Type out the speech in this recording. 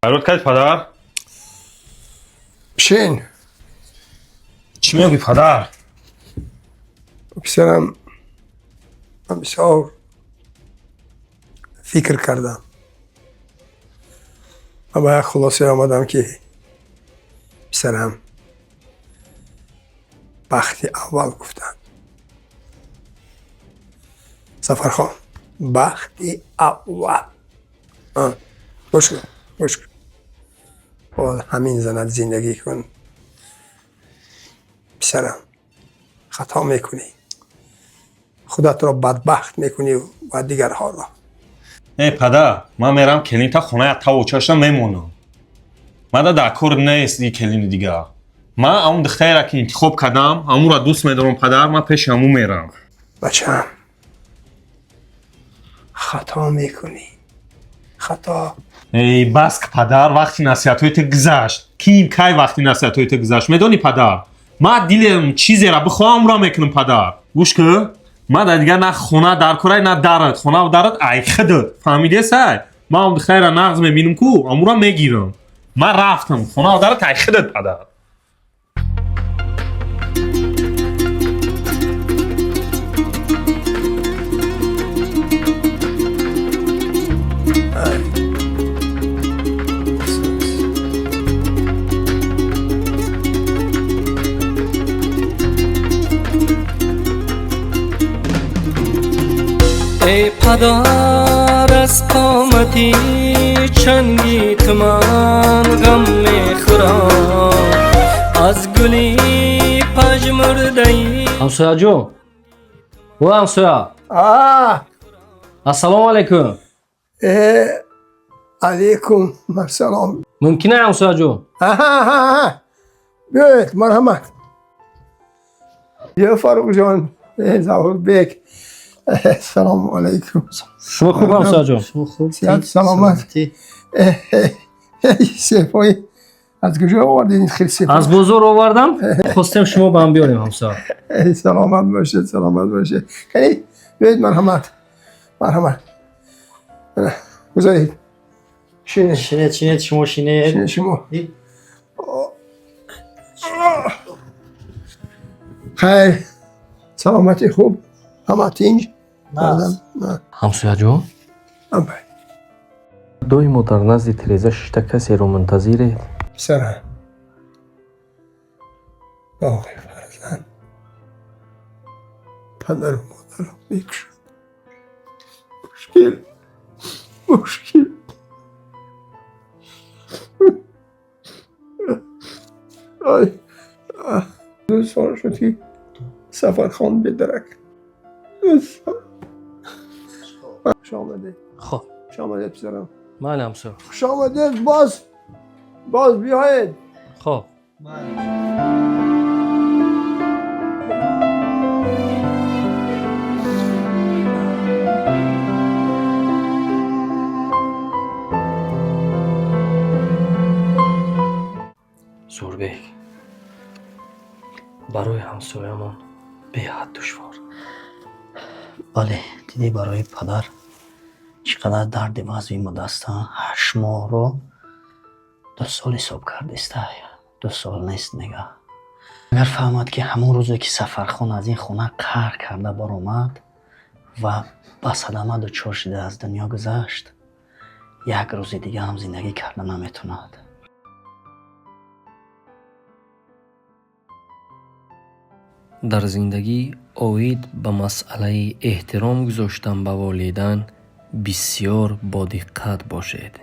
Хайрот кардӣ, падар? Бишин. Чӣ мегӯӣ, падар? Писарам, ман бисёр фикр кардам ва ба як хулоса омадам, ки писарам, бахти аввал гуфтанд, Сафархон, бахти аввал. Гӯш кун, гӯш кун, бо ҳамин занат зиндагӣ кун. Писарам, хато мекунӣ, худатро бадбахт мекунӣ ва дигарҳоро. Э, падар, ман мерам келинта хонаи тавочашна мемонам. Мада дар кор нест и келини дигар. Ман ҳамун духтареро, ки интихоб кардам, ҳамунро дӯст медорам, падар, ман пеши ҳамун мерам. Бачаам, хато мекунӣ, хато. Эй, бас, падар, вақти насиҳатҳои ту гузашт. Ким кай вақти насиҳатҳои ту гузашт, медонӣ, падар? Ман дилем чизеро бихоҳам, умра мекунам, падар. Гӯш кӯ, ман дар дигар на хона дар корай, на дарат. Хонаву дарат ай худат, фаҳмидесай? Ман он духтареро нағз мебинам ку, амура мегирам. Ман рафтам, хонаву дарат ай худат, падар. Эй падар, аз қомати чанги ту ман ғам мехӯрам, аз гули пажмурдаи Ҳамсояҷон, о ҳамсоя! А. Ассалому алайкум. Э, алейкум ассалом. Мумкин ай, ҳамсояҷон? Аҳа, биёед, марҳамат. Биё, Фарруқҷон, Заҳурбек, салому алайкум. Шумо хуб, ҳамсояҷон? Сиҳат, саломат. Себҳои аз куҷо овардед ин хел себ? Аз бозор овардам, хостем шумо ба ҳам биёрем, ҳамсоя. Саломат бошед, саломат бошед. Кани, биёед, марҳамат, марҳамат, гузоред, шинед. Шинед, шинед, шумо шинед. Шинед шумо. Хайр, саломатӣ, хуб, ҳама тинҷ? Ҳамсояҷон, доимо дар назди тиреза шишта касеро мунтазиред? Писарам, доғи фарзанд падару модарро мекушад. Мушкил, мушкил. Ай, 2 сол шуд, ки Сафархон бедарак. 2 сол. Хуш омадед. Хоб. Хуш омадед, писарам. Майли, ҳамсоя. Хуш омадед, боз боз биёед. Хоб. Зурбек, барои ҳамсоямон беҳад душвор. Бале, дидӣ, барои падар чӣ қадар дарди вазнин будаст. 8 моҳро 2 сол ҳисоб кардиста. 2 сол нест, мега. Агар фаҳмад, ки ҳамон рӯзе, ки Сафархон аз ин хона қаҳр карда баромад ва ба садама дучор шуда аз дунё гузашт, як рӯзи дига ҳам зиндагӣ карда наметавонад. Дар зиндагӣ оид ба масъалаи эҳтиром гузоштан ба волидайн бисёр бодиққат бошед.